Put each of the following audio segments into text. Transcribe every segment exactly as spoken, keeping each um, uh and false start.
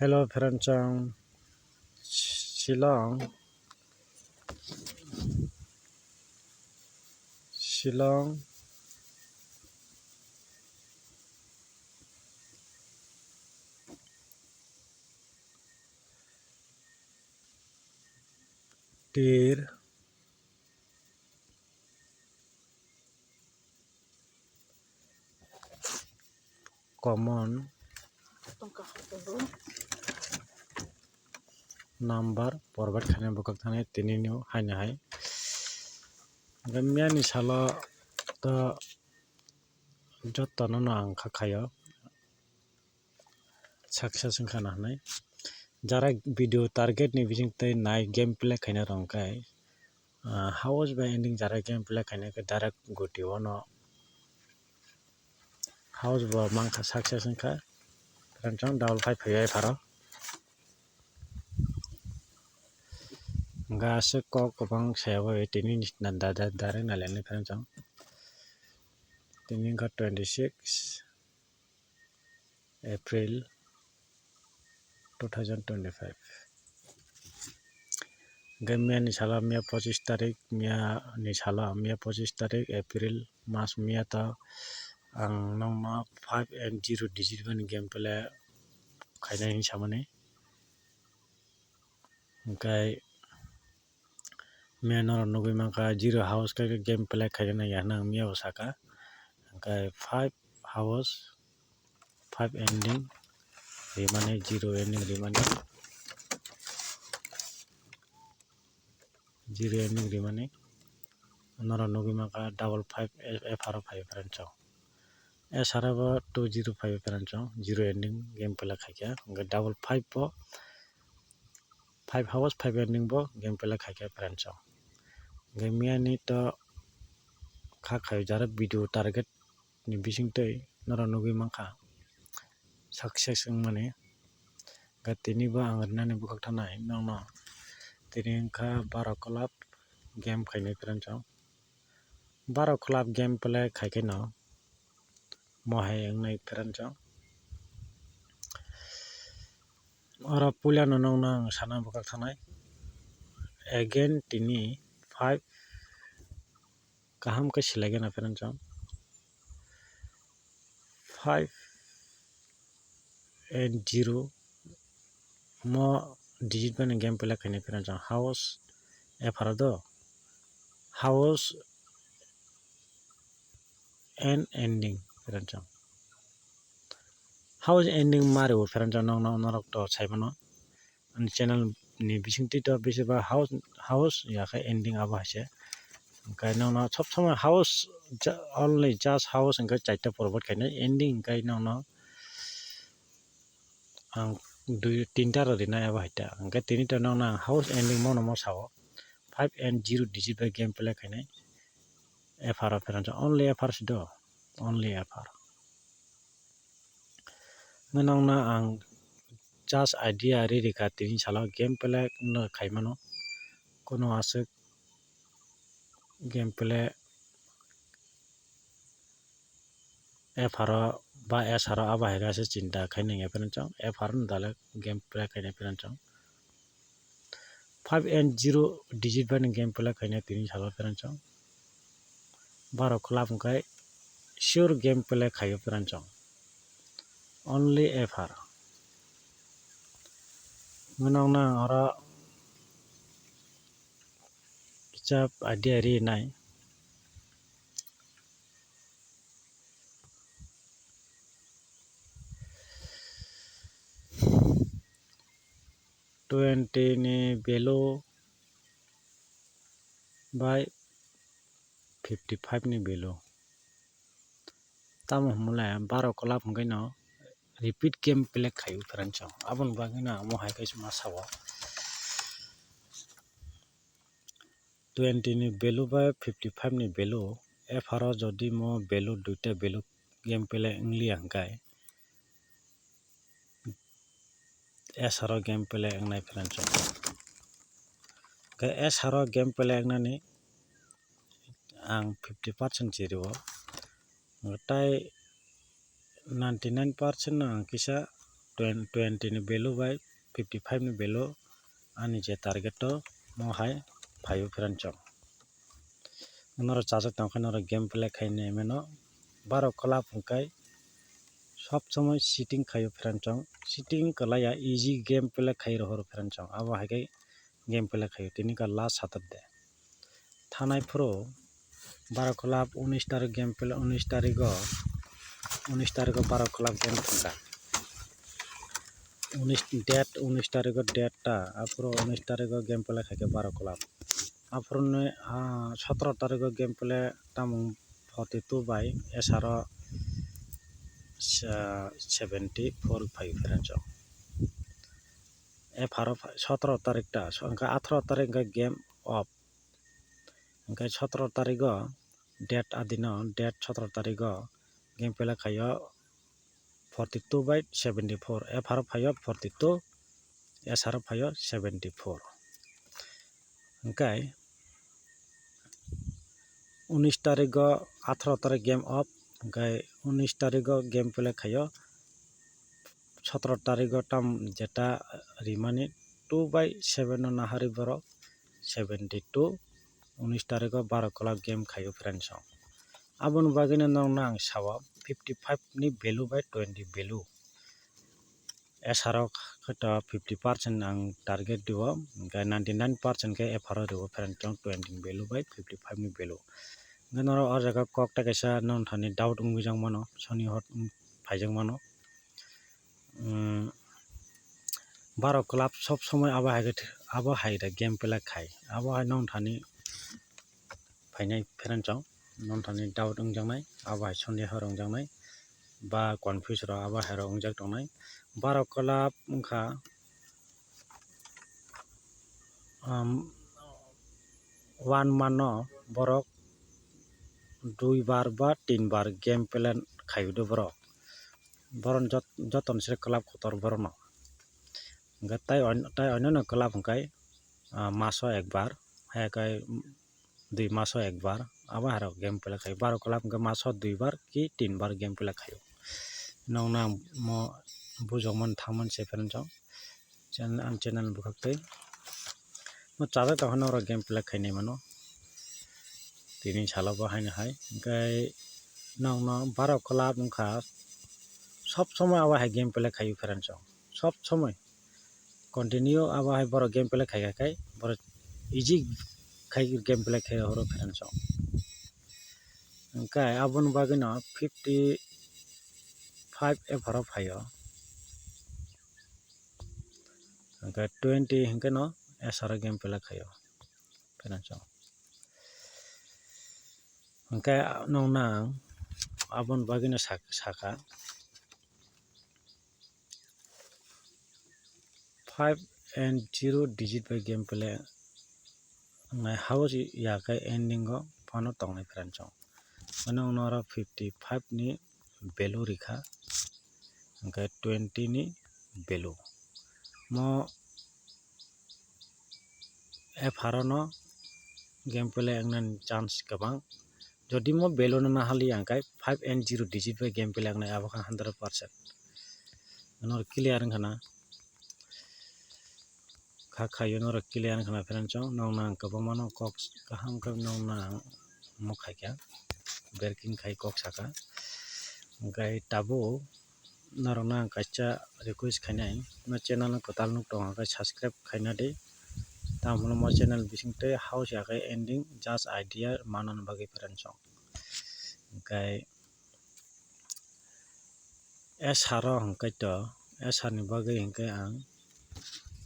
Hello, Pheranchong, Shillong, Shillong, Tir, common number forward khaina bwkhak thani tini no haino hai. Hwnkhe miyani salo to jotono no ang kha khaio. Success wngkha na hwnwi. Jara video target ni bising twi nai gameplay khaina rwng khe, ah, house bai ending jara gameplay khaina khe direct goti o no house bo mankha success wngkha. Pheranchong double five phaibai pharo. Hwnkhe aswk kok kwbang saya bai tini da, da, direct nai lainai pheranchong. Tini wngkha twenty six April two thousand twenty five. Hwnkhe miya ni salo, miya pochis tarik, miya ni salo, miya pochis tarik April mas, miya to ang nokno five and zero digit bai ni gameplay khaina hinwi samani. Hwnkhe miya norok nugwi mankha zero house khe gameplay khaina nangya hwnwi ang miya bo sakha. Hwnkhe five house, five ending rimani, zero ending rimani, zero ending rimani. Norok nugwi mankha double five F R o phaiwi pheranchong. S R o bo two zero phaiwi pheranchong, zero ending gameplay khaikha. Hwnkhe double five bo, five house, five ending bo gameplay khaikha pheranchong. Hwnkhe miyani to kha khaijak video target ni bising twi norok nugwi mankha success wngmani. Hwnkhe tini bo ang rinani bwkhak thanai nokno, tini wngkha baro club game khainai pheranchong. Baro club gameplay khaikhe no mohai wngnai pheranchong. Oro puila no nokno ang sana bwkhak thanai. Again tini five kaham khe selai gana pheranchong. Five and zero mo digit bai no gameplay khainai pheranchong. House F R o do, house and ending pheranchong. House ending ma rw pheranchong nokno, norok to saimano. Ani channel ni bisingtwi to bisi ba house, house ya khe ending abo hai se. Hwnkhe nokno sob somoi house ja-, only just house hwnkhe chaita forward khainai, ending hwnkhe nokno ang dui tinta rw rinai abo hai ta. Hwnkhe tini to nokno ang house ending mono mo sao. Five and zero digit bai gameplay khainai. F R o pheranchong, only F R se do, only F R. Nokno ang just idea ri rikha tini salo gameplay no khaimano. Kono aswk gameplay F R o ba S R o abo hai khe se chinta khainai ya pheranchong, F R no dale gameplay khainai pheranchong. Five and zero digit bai ni gameplay khainai tini salo pheranchong. Baro club hwnkhe sure gameplay khaio pheranchong. Only F R. Nokno ang oro kisa idea rinai. Twenty ni value bai fifty five ni value. Tamo hwnmale baro club hwnkhe no repeat gameplay khaio pheranchong. Aboni bagwi no amo hai khe ma sao. Twenty ni value bai fifty five ni value, F R o jodi mo value duita value gameplay wngliya hwnkhe, S R o gameplay wngnai pheranchong. Hwnkhe S R o gameplay wngnani ang fifty percent chiriwo. Tei ninety nine percent no ang kisa twenty ni value bai fifty five ni value ani je target o mo hai phaio friend chong. Norok chajak tong khe norok game play khai nai mano. Baro club hwnkhe sob somoi cheating khaio friend chong. Cheating kwlaiya, easy game play khai rohoro friend chong. Abo hai khe game play khaio. Tini kha last Saturday. Thanai phuru baro club unis tarik game play, unis tarigo, unis tarigo baro club game thangkha. Unis, date unis tarigo date ta, aphuru unis tarigo game play khaikhe baro club. Aphuruni, ah, sotoro tarigo game play tamung forty two bai S R o, ah, seventy four phaio friend chong. F R o phai-, sotoro tarik ta, so, hwnkhe atharo tarik hwnkhe game off. Hwnkhe sotoro tarigo date adino, date sotoro tarigo game play khaio forty two by seventy four, F R o phaio forty two, S R o phaio seventy four. Hwnkhe unis tarigo, atharo tarik game off, hwnkhe unis tarigo game play khaio, sotoro tarigo tam jeta rimani two by seven no nahari borok seventy two, unis tarigo baro club game khaio friend chong. Aboni bagwino nokno ang sao fifty five ni value by twenty value. S R o khe to fifty percent ang target rio, hwnkhe ninety nine percent khe F R o rio friend chong twenty ni value by fifty five ni value. Hwnkhe norok o jaga kok ta kaisa nong thani doubt wngwi jak mano, soni hor phaijak mano. Umm, baro club sob somoi abo hai khe th-, abo hai da game play khai, abo hai nong thani phainai friend chong, nong thani doubt wngjaknai, abo hai Sunday hor wngjaknai, ba confuse rok abo hai rok wngjak tongnai. Baro club wngkha, um, one month no borok dui bar ba tin bar game plan khaio de borok. Borok jot-, joto ni se club kotor borok no. Hwnkhe tai on-, tai onno club hwnkhe, ah, maso ekbar, hai khe dui maso ekbar, abo hai rok game play khaio. Baro club hwnkhe maso duibar ki tinbar game play khaio. Nokno ang mo bujokmani thangmani se friend chong. Channel, ang channel bwkhak tei mo chajak tongkha norok game play khainai mano. Tini salo bo haino hai. Hwnkhe nokno baro club wngkha sob somoi abo hai game play khaio friend chong. Sob somoi continue abo hai borok game play khaikha khai borok easy khai game play khai horo friend chong. Hwnkhe aboni bagwino fifty five F R o phaio. Hwnkhe twenty hwnkhe no S R o game play khaio friend chong. Hwnkhe nokno ang aboni bagwino sak-, sakha. Five and zero digit bai game play wngnai house ya khe ending o phano tongnai friend chong. Mane ono oro fifty five ni value rikha, hwnkhe twenty ni value. Mo F R o no game play wngnani chance kwbang. Jodi mo value no nahali ang khe five and zero digit bai game play wngnai abo khe hundred percent. Norok clear wngkha na? Kha khaio norok clear wngkha na friend chong? Nokno ang kwbangma no kok kaham khe nokno ang mo khaikha, berking khai kok saka. Hwnkhe tabuk norokno ang kaisa request khainai, no channel no kwtal nuk tongo khe subscribe khaina di. Tamo hwnwi mo channel bising tei house ya khe ending just idea manani bagwi friend chong. Hwnkhe S R o hwnkhe to, S R ni bagwi hwnkhe ang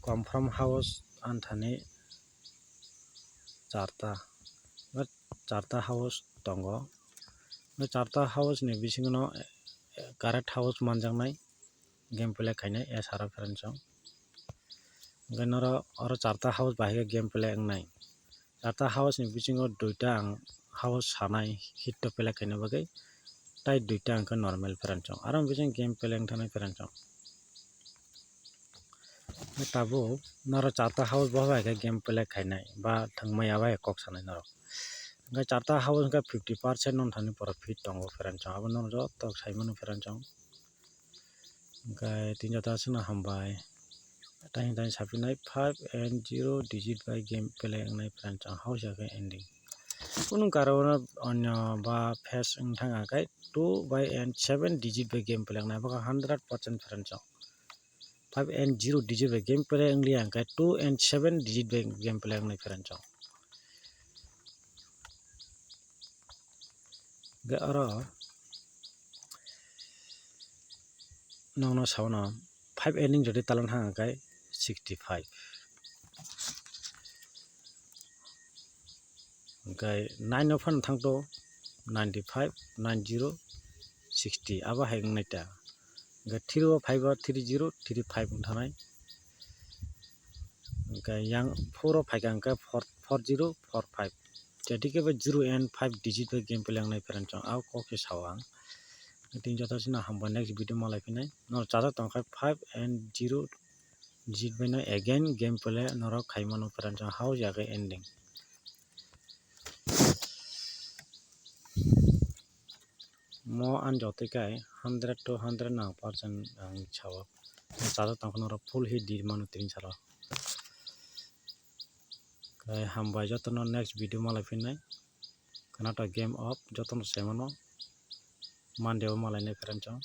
confirm house anthani charta, charta house tongo. Charta house ni bisingo no correct house manjaknai game play khainai S R o friend chong. Hwnkhe norok oro charta house bahai khe game play wngnai. Charta house ni bisingo duita ang house sanai hit to play khaina bagwi, tai duita ang khe normal friend chong. Aro bising game play wngthani friend chong. Tabuk norok charta house bo bai khe game play khainai ba thwngmaya bai kok sanai norok. Hwnkhe charta house hwnkhe fifty percent no thani profit tongo friend chong, abo norok joto saimano friend chong. Hwnkhe tini joto aswkno hambai. Tini tini sapinai five and zero digit bai game play wngnai friends, ang hausa khe ending. Kunu karono onyo ba phase wng thang khe two bai and seven digit bai game play wngnai, abo khe hundred percent friends. Five and zero digit bai game play wngya hwnkhe two and seven digit bai game play wngnai friends. Hwnkhe oro nokno saono five ending jodi talan thang khe sixty five. Hwnkhe nine no phano thangto ninety five, nine zero, sixty, abo hai wngnai ta. Hwnkhe three o five o three zero, three five wng thanai. Hwnkhe yang four o phaikha hwnkhe four, four zero, four five. Jadi khe bo zero and five digit bai game play wngnai friends, ang kok se sao ang. Tini joto sino hambai, next video malai phinai. Nor chajak tongkha five and zero digit bai no again game play norok khai mano friends, ang hausa khe ending. Mo ang jotoi kai hundred to hundred nang percent ang sao. Chajak tongkha norok full hit di mano tini salo. Kai hambai jotono, next video malai phinai. Khwnato game off, jotono se mano. Monday o malai nai friends, ang